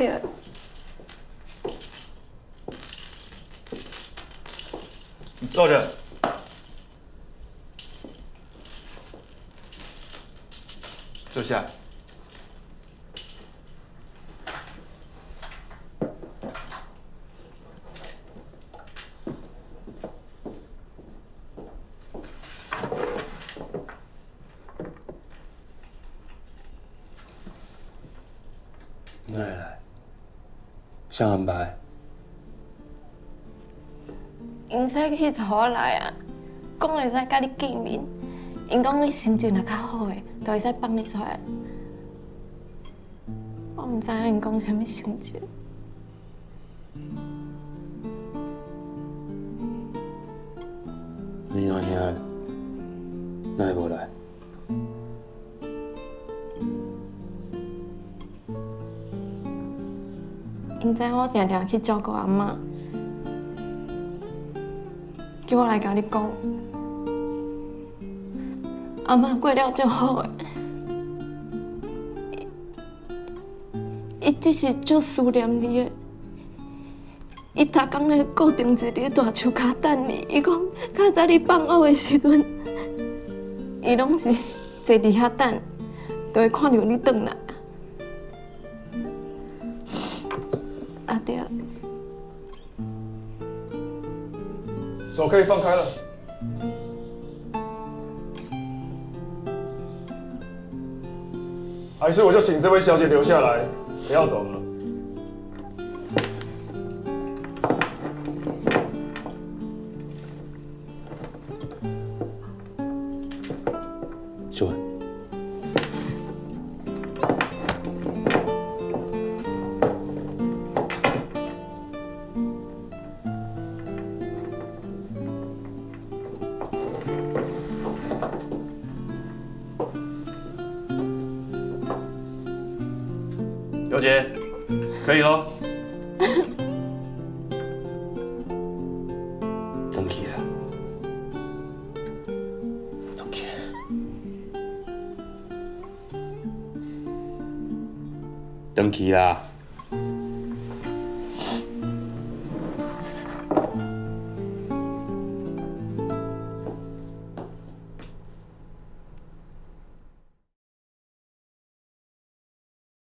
對。你坐着。坐下。哪會來？啥安排？𪜶早起召我來啊，講會使佮你見面。𪜶講你心情若較好的，就會使放你出來。我毋知影𪜶講啥物心情。你阿兄咧？哪會無來？𪜶知我定定去照顧阿嬤，叫我來共你講，阿嬤過了足好的，伊只是足思念你的，伊逐工咧固定坐佇大樹跤等你。伊講較早你放學的時陣，伊攏是坐佇遐等，就會看著你轉來。阿爹，手可以放開了。還是我就請這位小姐留下來，不要走了。秀文，小姐，可以咯。轉去啦，轉去，轉去啦。